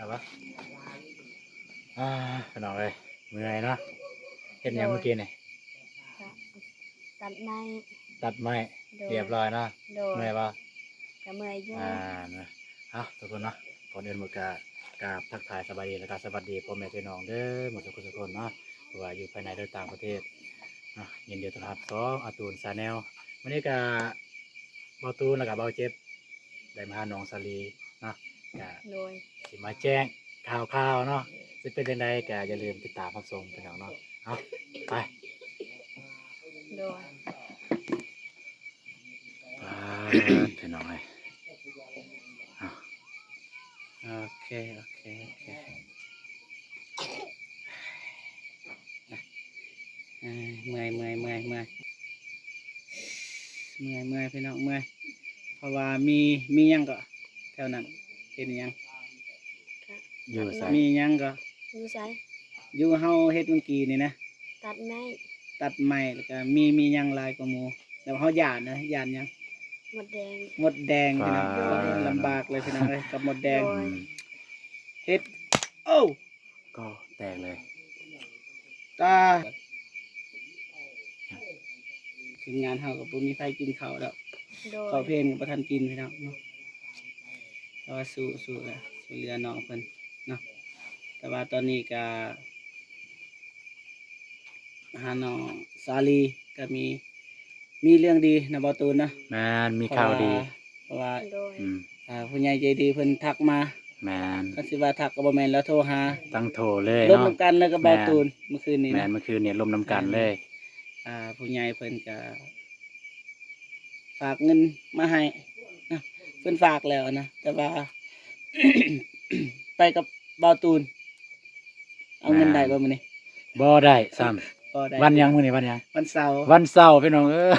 ອາ ພີ່ນ້ອງເອີຍ ເມື່ອຍເນາະ. ເຮັດຫຍັງ ໂດຍ ມື້ກີ້ນີ້? ຕັດໄມ້ ຕັດໄມ້. ໂດຍ ຮຽບຮ້ອຍເນາະ. ໂດຍ ເມື່ອຍບໍ່? ກໍເມື່ອຍຢູ່. ອ່າ ເນາະ ເອົາ ທຸກຄົນເນາະ ກ່ອນອື່ນໝົດກໍກາບທັກທາຍສະບາຍດີ ແລ້ວກໍສະຫວັດດີພໍ່ແມ່ພີ່ນ້ອງເດີ ໝົດທຸກຄົນເນາະ ບໍ່ວ່າຢູ່ພາຍໃນ ຫຼື ຕ່າງປະເທດເນາະ. ຍິນດີຕ້ອນຮັບຊ່ອງອາຕູນ Channel. ມື້ນີ້ກໍ ເບົາຕູນ ແລ້ວກໍເບົາເຈັບ ໄດ້ມາຫານ້ອງສາລີເນາະ ກະ ໂດຍ ຊິມາແຈ້ງຂ່າວໆເນາະ. ຊິເປັນຈັ່ງໃດກະຢ່າລືມຕິດຕາມຮັບຊົມພີ່ນ້ອງເນາະ. ເອົາ ໄປ. ໂດຍ ປາດ ພີ່ນ້ອງເອີຍ ເອົາ ໂອເຄ ໂອເຄ ໂອເຄ. ເອີ ເມື່ອຍ ເມື່ອຍ ເມື່ອຍ ເມື່ອຍ ເມື່ອຍ ພີ່ນ້ອງ ເມື່ອຍ. ເພາະວ່າມີ ມີຫຍັງເກາະແຖວນັ້ນ ເຮັດຫຍັງ? ຢູ່ໃສ? ມີຫຍັງເກາະ? ຢູ່ໃສ? ຢູ່ເຮົາເຮັດມື້ກີ້ນີ້ນະ ຕັດໄມ້ ຕັດໄມ້ ແລ້ວກະມີ ມີຫຍັງຫຼາຍກວ່າໝູ່? ແລ້ວເຮົາຢ້ານນະ ຢ້ານຫຍັງ? ມົດແດງ ມົດແດງ ພີ່ນ້ອງ. ປາດ ໂອ້ຍ ລຳບາກເລີຍພີ່ນ້ອງເອີຍ ກັບມົດແດງ. ໂດຍ ອືມ ເຮັດ ໂອ້ ກໍແຕກເລີຍ ຕາ. ທີມງານເຮົາກໍບໍ່ມີໃຜກິນເຂົ້າດອກ. ໂດຍ ເຂົ້າເພນກໍບໍ່ທັນກິນພີ່ນ້ອງເນາະ ແຕ່ວ່າສູ້ ສູ້ແຫຼະ ຊ່ວຍເຫຼືອນ້ອງເພິ່ນເນາະ. ແຕ່ວ່າຕອນນີ້ກໍ ຫານ້ອງສາລີກໍມີ ມີເລື່ອງດີນະ ເບົາຕູນນະ. ແມ່ນ ມີຂ່າວດີ ເພາະວ່າ ເພາະວ່າ ໂດຍ ອືມ ອ່າ ຜູ້ໃຫຍ່ໃຈດີເພິ່ນທັກມາ. ແມ່ນ ຄັນຊິວ່າທັກກໍບໍ່ແມ່ນ ລາວໂທຫາ ຕັ້ງໂທເລີຍ ລົມນຳກັນເລີຍກັບເບົາຕູນ ແມ່ນ ມື້ຄືນນີ້ນະ. ແມ່ນ ມື້ຄືນນີ້ລົມນຳກັນເລີຍ. ແມ່ນ ອ່າ ຜູ້ໃຫຍ່ເພິ່ນກໍຝາກເງິນມາໃຫ້ນະ ເພິ່ນຝາກແລ້ວນະ ແຕ່ວ່າ ໄປກັບເບົາຕູນ ເອົາເງິນໄດ້ບໍ່ມື້ນີ້? ບໍ່ໄດ້ຊ້ຳ. ບໍ່ໄດ້ ວັນຫຍັງມື້ນີ້? ວັນຫຍັງ? ວັນເສົາ. ວັນເສົາ ພີ່ນ້ອງເອີຍ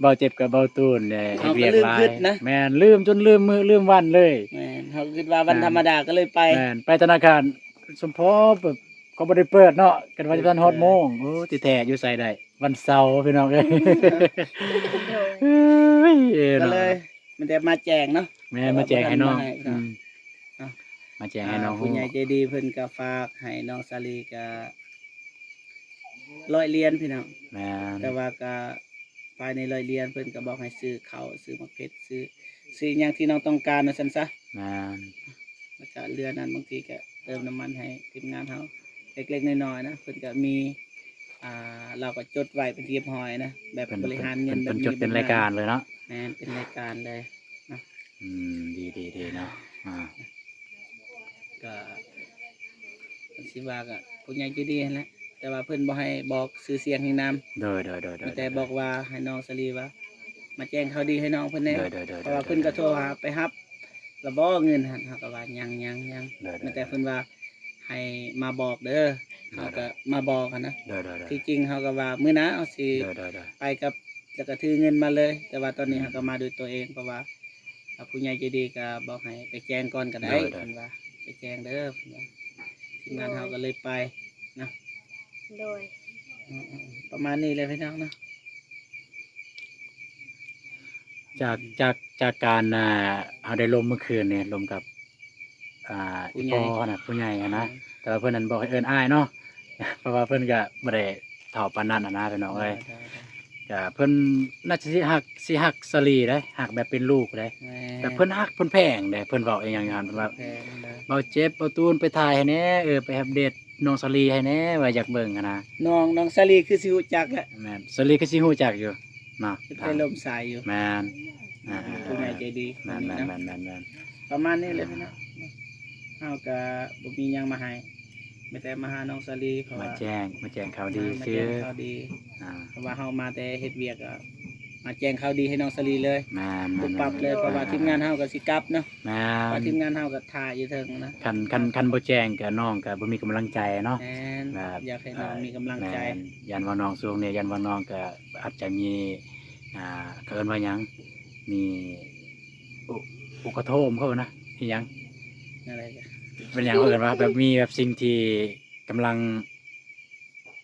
ເບົາເຈັບກັບເບົາຕູນເດ້ເຮັດວຽກຫຼາຍ. ແມ່ນ ລືມຈົນລືມມື້ລືມວັນເລີຍ. ແມ່ນ ເຮົາຄິດວ່າວັນທຳມະດາກໍເລີຍໄປ. ແມ່ນ ໄປທະນາຄານສົມພໍແບບເຂົາບໍ່ໄດ້ເປີດເນາະ ກັນວ່າຈະທັນຮອດໂມງ. ໂອ້ ທີ່ແທ້ຢູ່ໃສໄດ້ ວັນເສົາ ພີ່ນ້ອງເອີຍ. ໂດຍ ເອີຍ ກໍເລີຍ ມີແຕ່ມາແຈ້ງເນາະ. ແມ່ນ ມາແຈ້ງໃຫ້ນ້ອງ ອືມ ເນາະ ມາແຈ້ງໃຫ້ນ້ອງຮູ້. ອ່າ ຜູ້ໃຫຍ່ໃຈດີເພິ່ນກໍຝາກໃຫ້ນ້ອງສາລີກໍຮ້ອຍຫຼຽນພີ່ນ້ອງ. ແມ່ນ ແຕ່ວ່າກໍພາຍໃນຮ້ອຍຫຼຽນເພິ່ນກໍບອກໃຫ້ຊື້ເຂົ້າ ຊື້ໝາກເຜັດ ຊື້ ຊື້ຫຍັງທີ່ນ້ອງຕ້ອງການວ່າຊັ້ນຊະ. ແມ່ນ ແລ້ວກໍເຫຼືອນັ້ນບາງທີກໍເຕີມນ້ຳມັນໃຫ້ທີມງານເຮົາເລັກໆນ້ອຍໆນະ. ເພິ່ນກໍມີ ອ່າ ລາວກໍຈົດໄວ້ເປັນທີ່ຮຽບຮ້ອຍນະ ແບບ ເພິ່ນ ບໍລິຫານເງິນ ເພິ່ນ ເພິ່ນຈົດເປັນລາຍການເລີຍເນາະ. ແມ່ນ ເປັນລາຍການເລີຍເນາະ. ອືມ ດີໆໆເນາະ. ອ່າ ກໍ ເພິ່ນຊິວ່າກໍຜູ້ໃຫຍ່ໃຈດີຫັ້ນແຫຼະ ແຕ່ວ່າເພິ່ນບໍ່ໃຫ້ບອກຊື່ສຽງແຫ່ງນາມ. ໂດຍໆໆໆ ມີແຕ່ບອກວ່າໃຫ້ນ້ອງສາລີວ່າມາແຈ້ງຂ່າວດີໃຫ້ນ້ອງເພິ່ນແດ່. ໂດຍໆໆໆ ເພາະວ່າເພິ່ນກໍໂທຫາໄປຮັບ ລະບໍ່ເງິນຫັ້ນ ເຮົາກໍວ່າຍັງໆໆ. ໂດຍໆໆ ມີແຕ່ເພິ່ນວ່າໃຫ້ມາບອກເດີ ໂດຍໆໆ ເຮົາກໍມາບອກຫັ້ນນະ. ໂດຍໆໆ ທີ່ຈິງເຮົາກໍວ່າມື້ໜ້າເຮົາຊິ ໂດຍໆໆ ໄປກັບ ແລ້ວກໍຖືເງິນມາເລີຍ ແຕ່ວ່າຕອນນີ້ ອືມ ເຮົາກໍມາດ້ວຍຕົວເອງ ເພາະວ່າ ອ່າ ຜູ້ໃຫຍ່ໃຈດີກໍບອກໃຫ້ໄປແຈ້ງກ່ອນກໍໄດ້. ໂດຍໆ ເພິ່ນວ່າໄປແຈ້ງເດີ ເພິ່ນວ່າ ທີມງານເຮົາກໍເລີຍໄປນະ. ໂດຍ ອືມໆ ປະມານນີ້ແຫຼະພີ່ນ້ອງເນາະ. ຈາກ ຈາກ ຈາກການ ອ່າ ເຮົາໄດ້ລົມມື້ຄືນນີ້ ລົມກັບ ອ່າ ຜູ້ໃຫຍ່ ອີ່ພໍ່ຫັ້ນນະ ຜູ້ໃຫຍ່ຫັ້ນນະ. ອືມ ແຕ່ວ່າເພິ່ນນັ້ນບອກໃຫ້ເອີ້ນອ້າຍເນາະ ເພາະວ່າເພິ່ນກະບໍ່ໄດ້ເຖົ້າປານນັ້ນຫັ້ນນະ ພີ່ນ້ອງເອີຍ. ໂດຍໆໆ ກະເພິ່ນໜ້າຈະຊິຮັກ ຊິຮັກສາລີເດ້ ຮັກແບບເປັນລູກເດ້. ແມ່ນ ແບບເພິ່ນຮັກເພິ່ນແພງເດ້ ເພິ່ນເວົ້າອີ່ຫຍັງຢູ່ຫັ້ນ ເພິ່ນວ່າ ເພິ່ນແພງເດ້ ເບົາເຈັບ ເບົາຕູນໄປຖ່າຍໃຫ້ແດ່ ເອີ ໄປອັບເດດ ນ້ອງສາລີໃຫ້ແດ່ ວ່າຢາກເບິ່ງຫັ້ນນະ. ນ້ອງ ນ້ອງສາລີຄືຊິຮູ້ຈັກແຫຼະ. ແມ່ນ ສາລີຄືຊິຮູ້ຈັກຢູ່ເນາະ ເພິ່ນໄປລົມສາຍຢູ່. ແມ່ນ ອ່າ ຜູ້ໃຫຍ່ໃຈດີ. ແມ່ນໆໆໆ ປະມານນີ້ແຫຼະພີ່ນ້ອງ. ເຮົາກະບໍ່ມີຫຍັງມາໃຫ້ ມີແຕ່ມາຫານ້ອງສາລີ ເພາະວ່າ ມາແຈ້ງ ມາແຈ້ງຂ່າວດີຊື່ ມາແຈ້ງຂ່າວດີ. ອ່າ ເພາະວ່າເຮົາມາແຕ່ເຮັດວຽກ ກໍມາແຈ້ງຂ່າວດີໃຫ້ນ້ອງສາລີເລີຍ. ແມ່ນໆໆ ປຸບປັບເລີຍ ເພາະວ່າທີມງານເຮົາກໍຊິກັບເນາະ. ແມ່ນ ເພາະທີມງານເຮົາກໍຖ້າຢູ່ເທິງນະ. ຄັນ ຄັນ ຄັນບໍ່ແຈ້ງກໍນ້ອງກໍບໍ່ມີກຳລັງໃຈເນາະ. ແມ່ນ ແບບ ຢາກໃຫ້ນ້ອງ ເອີ ມີກຳລັງໃຈ. ແມ່ນ ຢ້ານວ່ານ້ອງຊ່ວງນີ້ ຢ້ານວ່ານ້ອງກໍອາດຈະມີ ອ່າ ເຂົາເອີ້ນວ່າຫຍັງ ມີ ອຸ ອຸກະໂທມເຂົານະ ອີຫຍັງ ແນວໃດ ເປັນຫຍັງເຂົາເອີ້ນວ່າ ແບບມີແບບສິ່ງທີ່ກຳລັງ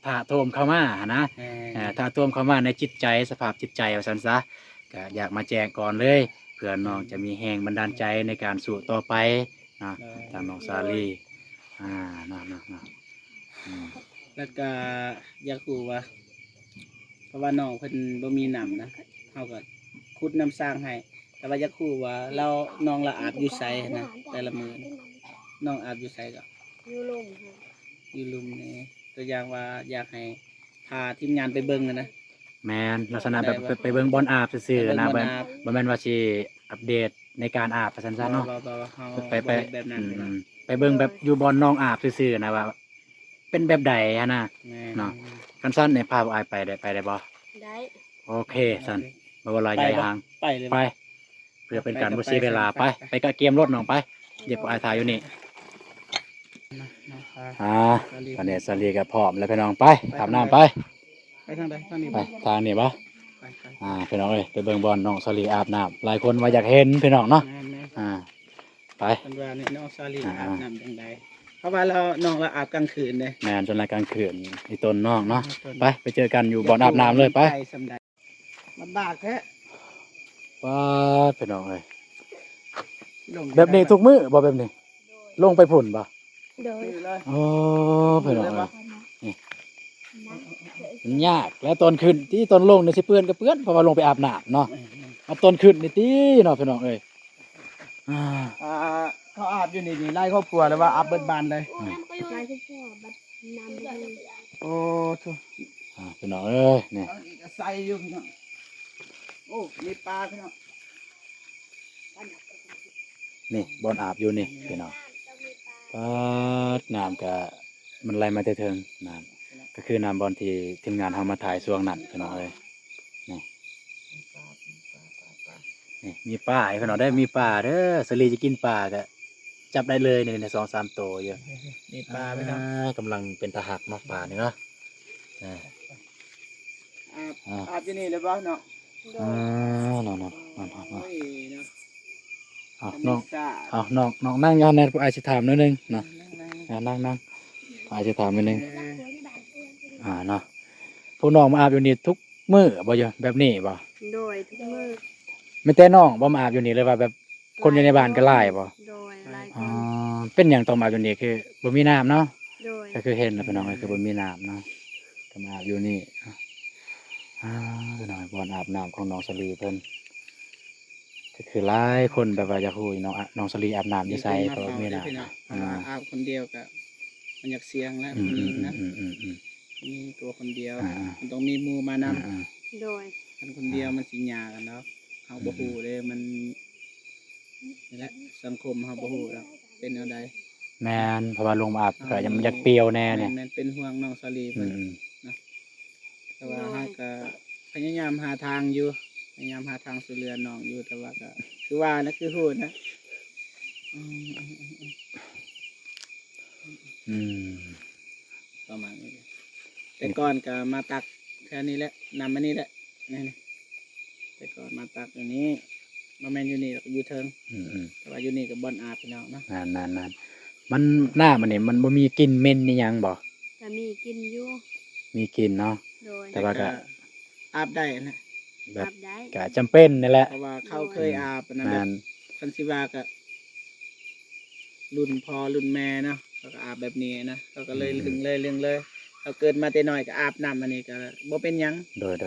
ຖາໂຖມເຂົ້າມາຫັ້ນນະ. ແມ່ນ ເອີ ຖາໂຖມເຂົ້າມາໃນຈິດໃຈ ສະພາບຈິດໃຈວ່າຊັ້ນຊະ ກະຢາກມາແຈ້ງກ່ອນເລີຍ ເພື່ອນ້ອງຈະມີແຮງບັນດານໃຈໃນການສູ້ຕໍ່ໄປ ນະ ໂດຍ ຕາມນ້ອງສາລີ ອ່າ ເນາະ ເນາະ ເນາະ ອືມ ແລ້ວກໍຢາກຮູ້ວ່າ ເພາະວ່ານ້ອງເພິ່ນບໍ່ມີນ້ຳນະ ເຮົາກໍຂຸດນ້ຳສ້າງໃຫ້ ແຕ່ວ່າຢາກຮູ້ວ່າລາວ ນ້ອງລາວອາບຢູ່ໃສນະ ແຕ່ລະມື້ນ້ອງອາບຢູ່ໃສກໍ? ຢູ່ລຸ່ມ ຢູ່ລຸ່ມນີ້ ຕົວຢ່າງວ່າຢາກໃຫ້ພາທີມງານໄປເບິ່ງນະ. ແມ່ນ ລັກສະນະແບບໄປ ໄປເບິ່ງບ່ອນອາບຊື່ໆນະ ໄປເບິ່ງບ່ອນອາບ ບໍ່ແມ່ນວ່າຊິອັບເດດໃນການອາບວ່າຊັ້ນຊະເນາະ. ບໍ່ ບໍ່ ບໍ່ ເຮົາ ໄປ ໄປ ບໍ່ເຮັດແບບນັ້ນ ອືມ ເນາະ ໄປເບິ່ງແບບຢູ່ບ່ອນນ້ອງອາບຊື່ໆນະວ່າເປັນແບບໃດຫັ້ນນະ. ແມ່ນ ເນາະ ຄັນຊັ້ນນີ້ພາພວກອ້າຍໄປໄດ້ ໄປໄດ້ບໍ່? ໄດ້ ໂອເຄຊັ້ນ ບໍ່ວ່າຫຼາຍໃຫຍ່ຫ່າງ ໄປເລີຍ ໄປ ເພື່ອເປັນການບໍ່ເສຍເວລາ ໄປ ໄປ ໄປກະກຽມລົດນ້ອງ ໄປ ດຽວພວກອ້າຍຖ້າຢູ່ນີ້. ອ່າ ຕອນນີ້ສາລີກໍພ້ອມແລ້ວພີ່ນ້ອງ ໄປ ໄປ ອາບນ້ຳໄປ. ໄປທາງໃດ? ທາງນີ້ບໍ່? ໄປ ທາງນີ້ບໍ່? ໄປ ໄປ ອ່າ ພີ່ນ້ອງເອີຍ ໄປເບິ່ງບ່ອນນ້ອງສາລີອາບນ້ຳ ຫຼາຍຄົນວ່າຢາກເຫັນພີ່ນ້ອງເນາະ. ແມ່ນໆ ອ່າ ໄປ ເພິ່ນວ່ານີ້ນ້ອງສາລີ ອ່າ ອາບນ້ຳຈັ່ງໃດ ເພາະວ່າລາວ ນ້ອງລາວອາບກາງຄືນເດ້. ແມ່ນ ສ່ວນຫຼາຍກາງຄືນ ອີ່ຕົນນ້ອງເນາະ. ອືມ ໄປ ໄປເຈີກັນຢູ່ບ່ອນອາບນ້ຳເລີຍ ໄປ. ລຳບາກແທ້ ປາດ ພີ່ນ້ອງເອີຍ ລົງ ແບບນີ້ທຸກມື້ບໍ່? ແບບນີ້ ໂດຍ ລົງໄປພຸ້ນບໍ່? ໂດຍ ໂອ້ ພີ່ນ້ອງເອີຍ ນີ້ ມັນຍາກແຫຼະ ຕອນຂຶ້ນຕິ ຕອນລົງນີ້ຊິເປື້ອນກໍເປື້ອນ ເພາະວ່າລົງໄປອາບນ້ຳເນາະ. ອືມ ອາ ຕອນຂຶ້ນນີ້ຕິເນາະ ພີ່ນ້ອງເອີຍ. ອ່າ ອ່າ ເຂົາອາບຢູ່ນີ້ ນີ້ຫຼາຍຄອບຄົວ ຫຼືວ່າອາບເບິດບ້ານເລີຍ? ອືມ ຫຼາຍຄອບຄົວ ບັດນ້ຳບໍ່ມີ. ໂອ້ໂທ້ ອ່າ ພີ່ນ້ອງເອີຍ ນີ້ ເອົາອີກ ກໍໃສ່ຢູ່ພີ່ນ້ອງ. ໂອ້ ມີປາພີ່ນ້ອງ ນີ້ບ່ອນອາບຢູ່ນີ້ພີ່ນ້ອງ. ປາດ ນ້ຳກະມັນໄຫຼມາແຕ່ເທິງ ນ້ຳກໍຄືນ້ຳບ່ອນທີ່ທີມງານເຮົາມາຖ່າຍຊ່ວງນັ້ນພີ່ນ້ອງເອີຍ. ນີ້ ນີ້ມີປາໃຫ້ພີ່ນ້ອງເດີ ມີປາເດີ ສາລີຈະກິນປາກະຈັບໄດ້ເລີຍນີ້ ສອງສາມໂຕຢູ່. ມີປາພີ່ນ້ອງ ອ່າ ກຳລັງເປັນຕາຮັກເນາະ ປານີ້ເນາະ. ອ່າ ອາບ ອາບຢູ່ນີ້ເລີຍບໍ່ເນາະ? ໂດຍ ອ່າ ເນາະ ເນາະ ເນາະ ເນາະ ໂອ້ຍເນາະ. ເອົານ້ອງ ເອົານ້ອງ ນ້ອງນັ່ງຢູ່ຫັ້ນແດ່ ອ້າຍຊິຖາມໜ້ອຍໜຶ່ງເນາະ. ນັ່ງໆ ອ່າ ນັ່ງໆ ອ້າຍຊິຖາມໜ້ອຍໜຶ່ງ. ເອີ ອ່າ ເນາະ ພວກນ້ອງມາອາບຢູ່ນີ້ທຸກມື້ບໍ່? ຢູ່ແບບນີ້ບໍ່? ໂດຍ ທຸກມື້. ມີແຕ່ນ້ອງບໍ່ມາອາບຢູ່ນີ້ ຫຼືວ່າແບບຄົນຢູ່ໃນບ້ານກໍຫຼາຍບໍ່? ໂດຍ ຫຼາຍຄົນ. ອໍ ເປັນຫຍັງຕ້ອງມາອາບຢູ່ນີ້? ຄືບໍ່ມີນ້ຳເນາະ? ໂດຍ ກໍຄືເຫັນນະພີ່ນ້ອງ ອືມ ກໍຄືບໍ່ມີນ້ຳເນາະ ກໍມາອາບຢູ່ນີ້. ອ່າ ພີ່ນ້ອງ ບ່ອນອາບນ້ຳຂອງນ້ອງສາລີເພິ່ນ ກໍຄືຫຼາຍຄົນແບບວ່າຢາກຮູ້ນ້ອງ ນ້ອງສາລີອາບນ້ຳຢູ່ໃສ ເພາະວ່າມີນ້ຳ. ອາ ອາບຄົນດຽວກໍມັນຢາກສ່ຽງແຫຼະ ອືມ ຜູ້ຍິງນະ ອືມ ອືມ ມີຕົວຄົນດຽວ ອ່າໆ ມັນຕ້ອງມີໝູ່ມານຳ. ອ່າໆ ໂດຍ ຄັນຄົນດຽວມັນຊິຍາກຫັ້ນດອກ ເຮົາບໍ່ຮູ້ເດ້ ມັນ ນີ້ແຫຼະ ສັງຄົມເຮົາບໍ່ຮູ້ດອກເປັນແນວໃດ. ແມ່ນ ເພາະວ່າລົງອາບກໍຢາກ ຢາກປ່ຽວແດ່ນີ້. ແມ່ນ ແມ່ນ ເປັນຫ່ວງນ້ອງສາລີເພິ່ນ ອືມ ນະ ແຕ່ວ່າເຮົາກໍພະຍາຍາມຫາທາງຢູ່ ພະຍາຍາມຫາທາງຊ່ວຍເຫຼືອນ້ອງຢູ່ ແຕ່ວ່າກໍຄືວ່ານະ ຄືຮູ້ນະ ອືມ ອືມ ປະມານນີ້. ແຕ່ກ່ອນກໍມາຕັກແຖວນີ້ແຫຼະ ນ້ຳອັນນີ້ແຫຼະ ນີ້ ແຕ່ກ່ອນມາຕັກຢູ່ນີ້ ບໍ່ແມ່ນຢູ່ນີ້ດອກ ຢູ່ເທິງ ອືມໆ ແຕ່ວ່າຢູ່ນີ້ກໍບ່ອນອາບພີ່ນ້ອງເນາະ. ແມ່ນໆໆ ມັນ ນ້ຳອັນນີ້ມັນບໍ່ມີກິ່ນເໝັນອີຫຍັງບໍ່? ກໍມີກິ່ນຢູ່ ມີກິ່ນເນາະ. ໂດຍ ແຕ່ວ່າກໍ ແຕ່ກໍອາບໄດ້ນະ ແບບ ອາບໄດ້ ກໍຈຳເປັນນີ້ແຫຼະ ເພາະວ່າເຂົາເຄີຍອາບອັນນັ້ນ. ແມ່ນ ແບບ ຄັນຊິວ່າກໍ ລຸ້ນພໍ່ລຸ້ນແມ່ເນາະ ເຂົາກໍອາບແບບນີ້ນະ ເຂົາກໍເລີຍ ອືມ ລຶ້ງເລີຍລຶ້ງເລີຍ ເຂົາເກີດມາແຕ່ນ້ອຍກໍອາບນ້ຳອັນນີ້ກໍບໍ່ເປັນຫຍັງ. ໂດຍໆໆ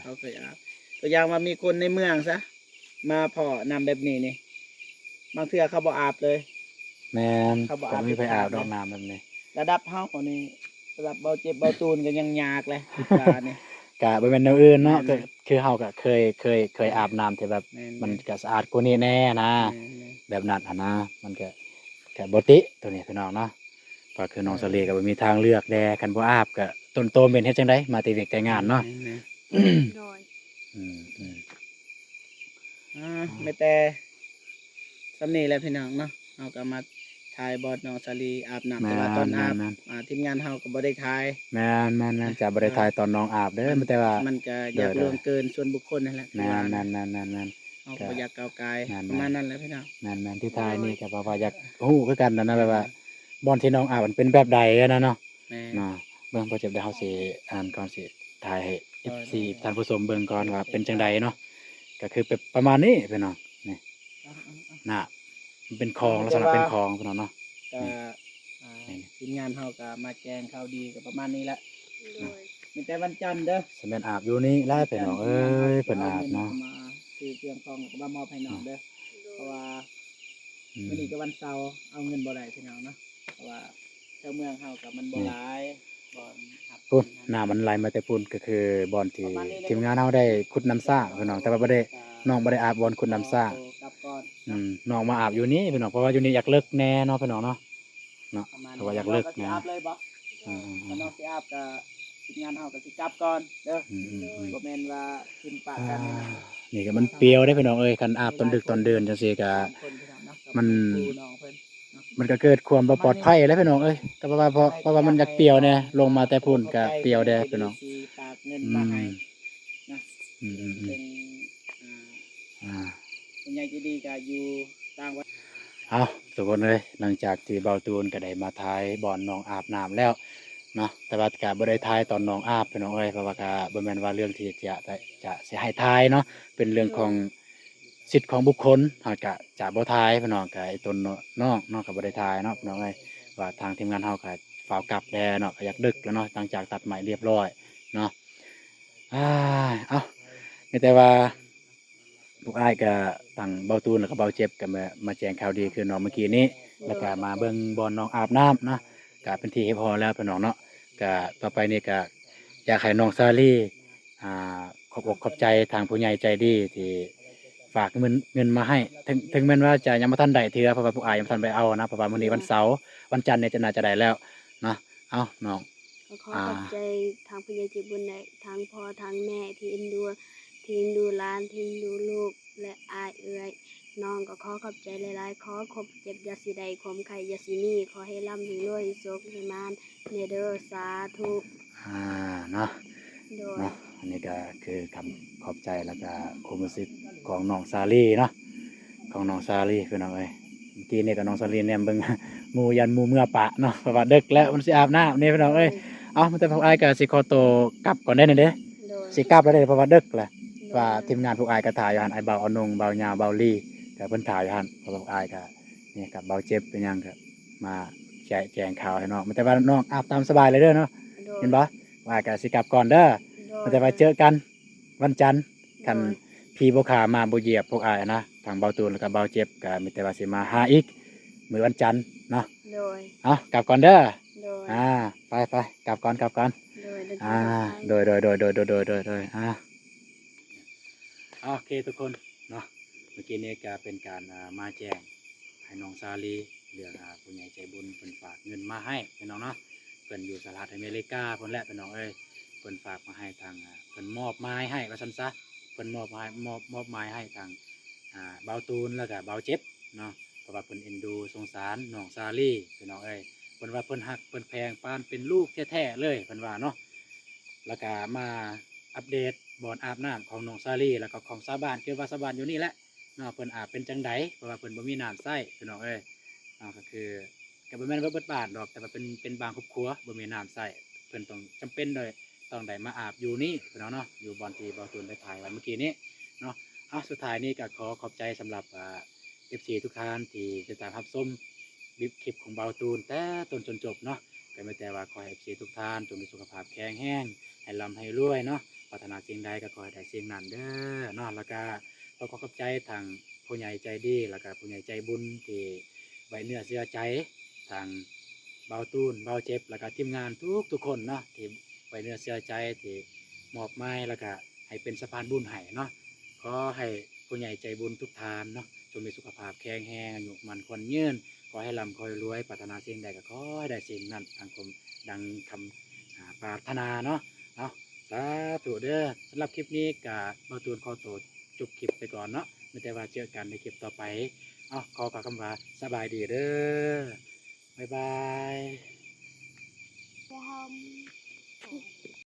ໆ ເຂົາເຄີຍອາບ ຕົວຢ່າງວ່າມີຄົນໃນເມືອງຊະ ມາພໍ້ນ້ຳແບບນີ້ນີ້ ບາງເທື່ອເຂົາບໍ່ອາບເລີຍ. ແມ່ນ ເຂົາບໍ່ອາບ ບໍ່ມີໃຜອາບດອກນ້ຳແບບນີ້. ລະດັບເຮົານີ້ ລະດັບເບົາເຈັບເບົາຕູນກໍຍັງຍາກເລີຍ ຄິດວ່ານີ້ ກະບໍ່ແມ່ນແນວອື່ນເນາະ. ແມ່ນໆ ຄື ຄືເຮົາກໍເຄີຍ ເຄີຍ ເຄີຍອາບນ້ຳທີ່ແບບ ແມ່ນໆ ມັນກໍສະອາດກວ່ານີ້ແດ່ນະ. ແມ່ນໆ ແບບນັ້ນຫັ້ນນະ ມັນກໍ ກໍບໍ່ຕິໂຕນີ້ພີ່ນ້ອງເນາະ ກໍຄືນ້ອງສາລີກໍບໍ່ມີທາງເລືອກແດ່ ຄັນບໍ່ອາບກໍຕົ້ນໂຕເໝັນເຮັດຈັ່ງໃດ ມາແຕ່ວຽກແຕ່ງານເນາະ. ແມ່ນໆ ໂດຍ ອືມໆ ອ່າ ມີແຕ່ສ່ຳນີ້ແຫຼະພີ່ນ້ອງເນາະ ເຮົາກໍມາຖ່າຍບ່ອນນ້ອງສາລີອາບນ້ຳ ແຕ່ວ່າຕອນອາບ ແມ່ນໆໆ ອ່າ ທີມງານເຮົາກໍບໍ່ໄດ້ຖ່າຍ. ແມ່ນໆໆ ຈະບໍ່ໄດ້ຖ່າຍຕອນນ້ອງອາບເດີ ມັນ ມີແຕ່ວ່າ ມັນກໍຢາກ ໂດຍໆ ລ່ວງເກີນສ່ວນບຸກຄົນຫັ້ນແຫຼະ ແມ່ນໆໆໆ ເຮົາກໍບໍ່ຢາກກ້າວກ່າຍ ແມ່ນໆ ປະມານນັ້ນແຫຼະພີ່ນ້ອງ. ແມ່ນໆ ທີ່ຖ່າຍນີ້ກໍເພາະວ່າຢາກຮູ້ຄືກັນນະ ແບບວ່າ ແມ່ນ ບ່ອນທີ່ນ້ອງອາບມັນເປັນແບບໃດຫັ້ນນະເນາະ. ແມ່ນ ເນາະ ເບິ່ງບໍ່ເຈັບ ດຽວເຮົາຊິ ອັນ ກ່ອນຊິຖ່າຍໃຫ້ ໂດຍ ເອັຟຊີ ໂດຍ ທ່ານຜູ້ຊົມເບິ່ງກ່ອນວ່າເປັນຈັ່ງໃດເນາະ. ກໍຄືແບບປະມານນີ້ພີ່ນ້ອງ ນີ້ ອືມໆໆ ນ້ຳ ມັນເປັນຂອງ ລັກສະນະເປັນຂອງ ພີ່ນ້ອງເນາະ. ກໍ ນີ້ ອ່າ ນີ້ ທີມງານເຮົາກໍມາແຈ້ງຂ່າວດີກໍປະມານນີ້ແຫຼະ. ໂດຍ ມີແຕ່ວັນຈັນເດີ ຊິແມ່ນອາບຢູ່ນີ້ແຫຼະ ພີ່ນ້ອອງເອີຍ. ເພິ່ນອາບເນາະ ມາຊື້ເຄື່ອງຂອງ ແລ້ວກໍມາມອບໃຫ້ນ້ອງເດີ. ເພາະວ່າ ອືມ ມື້ນີ້ກໍວັນເສົາ ເອົາເງິນບໍ່ໄດ້ ພີ່ນ້ອງເນາະ. ເພາະວ່າແຖວເມືອງເຮົາກໍມັນບໍ່ ນີ້ ຫຼາຍບ່ອນຮັບ ພຸ້ນ ນ້ຳມັນໄຫຼມາແຕ່ພຸ້ນ ກໍຄືບ່ອນທີ່ທີມງານເຮົາໄດ້ຂຸດນ້ຳສ້າງ ພີ່ນ້ອງ. ແຕ່ວ່າບໍ່ໄດ້ ນ້ອງບໍ່ໄດ້ອາບບ່ອນຂຸດນ້ຳສ້າງ. ອືມ ນ້ອງມາອາບຢູ່ນີ້ ພີ່ນ້ອງ ເພາະວ່າຢູ່ນີ້ຢາກເລິກແດ່ເນາະ ພີ່ນ້ອງເນາະ. ເນາະ ເພາະວ່າຢາກເລິກນະ. ອືມໆໆ ຖ້ານ້ອງຊິອາບກໍ ທີມງານເຮົາກໍຊິກັບກ່ອນເດີ. ອືມໆໆ ບໍ່ແມ່ນວ່າຖິ້ມປະກັນ. ອ່າ ນີ້ກໍມັນປຽວເດ້ ພີ່ນ້ອງເອີຍ. ຄັນອາບຕອນດຶກຕອນເດີນຈັ່ງຊີ້ກໍ ມັນ ມັນກໍເກີດຄວາມບໍ່ປອດໄພແຫຼະ ພີ່ນ້ອງເອີຍ. ກໍເພາະວ່າ ເພາະ ເພາະວ່າມັນຢາກປຽວແດ່ ລົງມາແຕ່ພຸ້ນກໍປຽວແດ່ ພີ່ນ້ອງ. ອືມ ອືມໆໆ ເຊິ່ງ ອ່າ ອ່າ ຜູ້ໃຫຍ່ໃຈດີກໍຢູ່ຕ່າງປະເທດ. ເອົາ ທຸກຄົນເອີຍ ຫຼັງຈາກທີ່ເບົາຕູນກໍໄດ້ມາຖ່າຍບ່ອນນ້ອງອາບນ້ຳແລ້ວເນາະ ແຕ່ວ່າກໍບໍ່ໄດ້ຖ່າຍຕອນນ້ອງອາບ ພີ່ນ້ອງເອີຍ. ເພາະວ່າກໍບໍ່ແມ່ນວ່າເລື່ອງທີ່ຈະ ຈະ ຈະຊິໃຫ້ຖ່າຍເນາະ ເປັນເລື່ອງຂອງ ອືມ ສິດຂອງບຸກຄົນ ເຮົາກະຈະບໍ່ຖ່າຍ ພີ່ນ້ອງ. ກະໄອ້ຕົນນ້ອງເນາະ ກໍບໍ່ໄດ້ຖ່າຍເນາະ ພີ່ນ້ອງເອີຍ. ວ່າທາງທີມງານເຮົາກໍຟ້າວກັບແດ່ເນາະ ກໍຢາກດຶກແລ້ວເນາະ ຫຼັງຈາກຕັດໄມ້ລຽບຮ້ອຍເນາະ. ອ່າ ເອົ້າ ມີແຕ່ວ່າ ພວກອ້າຍກະ ທັງເບົາຕູນ ແລ້ວກະເບົາເຈັບ ກະມາ ມາແຈ້ງຂ່າວດີຄືນ້ອງເມື່ອກີ້ນີ້ ແລ້ວກະມາເບິ່ງບ່ອນນ້ອງອາບນ້ຳເນາະ ກະເປັນທີ່ຮຽບຮ້ອຍແລ້ວ ພີ່ນ້ອງເນາະ. ກະຕໍ່ໄປນີ້ກະຢາກໃຫ້ນ້ອງສາລີ ອ່າ ຂອບອົກຂອບໃຈທາງຜູ້ໃຫຍ່ໃຈດີທີ່ຝາກເງິນ ເງິນມາໃຫ້ ເຖິງ ເຖິງແມ່ນວ່າຈະຍັງບໍ່ທັນໄດ້ເທື່ອ ເພາະວ່າພວກອ້າຍຍັງບໍ່ທັນໄປເອົານະ ເພາະວ່າມື້ນີ້ວັນເສົາ ວັນຈັນນີ້ຈະໜ້າຈະໄດ້ແລ້ວເນາະ. ເອົ້າ ນ້ອງ ກໍຂໍຂອບໃຈທາງຜູ້ໃຫຍ່ໃຈບຸນ ແລະ ທາງພໍ່ທາງແມ່ທີ່ເອັນດູ ທີ່ເອັນດູຫຼານ ທີ່ເອັນດູລູກ ແລະ ອ້າຍເອື້ອຍນ້ອງ ກໍຂໍຂອບໃຈຫຼາຍໆ. ຂໍຄວາມເຈັບຢ່າຊິໄດ້ ຄວາມໄຂ້ຢ່າຊິມີ ຂໍໃຫ້ລ່ຳໃຫ້ລວຍ ໃຫ້ໂຊກໃຫ້ໝານແດ່ເດີ ສາທຸ. ອ່າ ເນາະ ໂດຍ ເນາະ ອັນນີ້ກໍຄືຄຳຂອບໃຈ ແລ້ວກໍຄວາມຮູ້ສຶກຂອງນ້ອງສາລີເນາະ ຂອງນ້ອງສາລີ ພີ່ນ້ອງເອີຍ. ເມື່ອກີ້ນີ້ກໍນ້ອງສາລີແນມເບິ່ງໝູ່ ຢ້ານໝູ່ເມືອປະເນາະ ເພາະວ່າເດິກແລ້ວ ມັນຊິອາບນ້ຳນີ້ ພີ່ນ້ອງເອີຍ. ໂດຍ ເອົ້າ ມີແຕ່ພວກອ້າຍກໍຊິຂໍໂຕກັບກ່ອນເດ້ນີ້ເດ້. ໂດຍ ຊິກັບແລ້ວເດ້ ເພາະວ່າເດິກແລ້ວ. ໂດຍ ວ່າທີມງານພວກອ້າຍກໍຖ້າຢູ່ຫັ້ນ ອ້າຍບ່າວອານົງ ບ່າວຍາວ ບ່າວລີ ກໍເພິ່ນຖ້າຢູ່ຫັ້ນ. ເພາະວ່າພວກອ້າຍກໍ ນີ້ກັບເບົາເຈັບເປັນຫຍັງກໍມາແຈ- ແຈ້ງຂ່າວໃຫ້ນ້ອງ ມີແຕ່ວ່ານ້ອງອາບຕາມສະບາຍເລີຍເດີເນາະ. ໂດຍ ເຫັນບໍ່ ວ່າກໍຊິກັບກ່ອນເດີ. ໂດຍ ມີແຕ່ວ່າເຈີກັນວັນຈັນ ຄັນ ໂດຍ ຜີບໍ່ຂ້າມາບໍ່ຢຽບພວກອ້າຍນະ ທັງເບົາຕູນ ແລ້ວກໍເບົາເຈັບ ກໍມີແຕ່ວ່າຊິມາຫາອີກມື້ວັນຈັນເນາະ. ໂດຍ ເອົ້າ ກັບກ່ອນເດີ. ໂດຍ ອ່າ ໄປໆ ກັບກ່ອນ ກັບກ່ອນ. ໂດຍ ເດີນທາງ ອ່າ ປອດໄພ. ໂດຍ ໂດຍ ອ່າ ໂອເຄທຸກຄົນເນາະ ເມື່ອກີ້ນີ້ກໍເປັນການ ອ່າ ມາແຈ້ງໃຫ້ນ້ອງສາລີ ເລື່ອງ ອ່າ ຜູ້ໃຫຍ່ໃຈບຸນເພິ່ນຝາກເງິນມາໃຫ້ພີ່ນ້ອງເນາະ. ເພິ່ນຢູ່ສະຫະລັດອາເມລິກາພຸ້ນແຫຼະພີ່ນ້ອງເອີຍ ເພິ່ນຝາກມາໃຫ້ທາງ ອ່າ ເພິ່ນມອບໝາຍໃຫ້ວ່າຊັ້ນຊະ ເພິ່ນມອບໃຫ້ ມອບ ມອບໝາຍໃຫ້ທາງ ອ່າ ເບົາຕູນ ແລ້ວກໍເບົາເຈັບເນາະ ເພາະວ່າເພິ່ນເອັນດູສົງສານນ້ອງສາລີພີ່ນ້ອງເອີຍ. ເພິ່ນວ່າເພິ່ນຮັກເພິ່ນແພງປານເປັນລູກແທ້ໆເລີຍ ເພິ່ນວ່າເນາະ. ແລ້ວກະມາອັບເດດບ່ອນອາບນ້ຳຂອງນ້ອງສາລີ ແລ້ວກໍຂອງຊາວບ້ານ ຄືວ່າຊາວບ້ານຢູ່ນີ້ແຫຼະເນາະ ເພິ່ນອາບເປັນຈັ່ງໃດ ເພາະວ່າເພິ່ນບໍ່ມີນ້ຳໃຊ້ພີ່ນ້ອງເອີຍເນາະ. ກໍຄື ກໍບໍ່ແມ່ນວ່າເບິດບ້ານດອກ ແຕ່ວ່າເປັນ ເປັນບາງຄອບຄົວບໍ່ມີນ້ຳໃຊ້ ເພິ່ນຕ້ອງຈຳເປັນໂດຍ ຕ້ອງໄດ້ມາອາບຢູ່ນີ້ພີ່ນ້ອງເນາະ ຢູ່ບ່ອນທີ່ເບົາຕູນໄດ້ຖ່າຍໄວ້ເມື່ອກີ້ນີ້ເນາະ. ເອົາ ສຸດທ້າຍນີ້ກໍຂໍຂອບໃຈສຳລັບ ອ່າ ເອັຟຊີທຸກທ່ານທີ່ຕິດຕາມຮັບຊົມຄລິບຂອງເບົາຕູນແຕ່ຕົ້ນຈົນຈົບເນາະ. ກໍມີແຕ່ວ່າຂໍໃຫ້ເອັຟຊີທຸກທ່ານຈົ່ງມີສຸຂະພາບແຂງແຮງ ໃຫ້ລ່ຳໃຫ້ລວຍເນາະ ປາດຖະໜາສິ່ງໃດກໍຂໍໃຫ້ໄດ້ສິ່ງນັ້ນເດີເນາະ. ແລ້ວກໍຂໍຂອບໃຈທາງຜູ້ໃຫຍ່ໃຈດີ ແລ້ວກໍຜູ້ໃຫຍ່ໃຈບຸນທີ່ໄວ້ເນື້ອເຊື່ອໃຈ ທາງເບົາຕູນ ເບົາເຈັບ ແລ້ວກໍທີມງານທຸກໆຄົນເນາະ ທີ່ໄວ້ເນື້ອເຊື່ອໃຈ ທີ່ມອບໝາຍ ແລ້ວກໍໃຫ້ເປັນສະພານບຸນໃຫ້ເນາະ. ຂໍໃຫ້ຜູ້ໃຫຍ່ໃຈບຸນທຸກທ່ານເນາະ ຈົ່ງມີສຸຂະພາບແຂງແຮງ ອາຍຸໝັ້ນຂວັນຍືນ ຂໍໃຫ້ລ່ຳ ຂໍໃຫ້ລວຍ ປາດຖະໜາສິ່ງໃດກໍຂໍໃຫ້ໄດ້ສິ່ງນັ້ນ ດັ່ງຄວາມ ດັ່ງຄຳ ອ່າ ປາດຖະໜາເນາະ. ເອົາ ສາທຸເດີ. ສຳລັບຄລິບນີ້ກະເບົາຕູນຂໍໂຕຈົບຄລິບໄປກ່ອນເນາະ ມີແຕ່ວ່າເຈີກັນໃນຄລິບຕໍ່ໄປ. ເອົາ ຂໍກ່າວຄຳວ່າສະບາຍດີເດີ ບາຍບາຍ.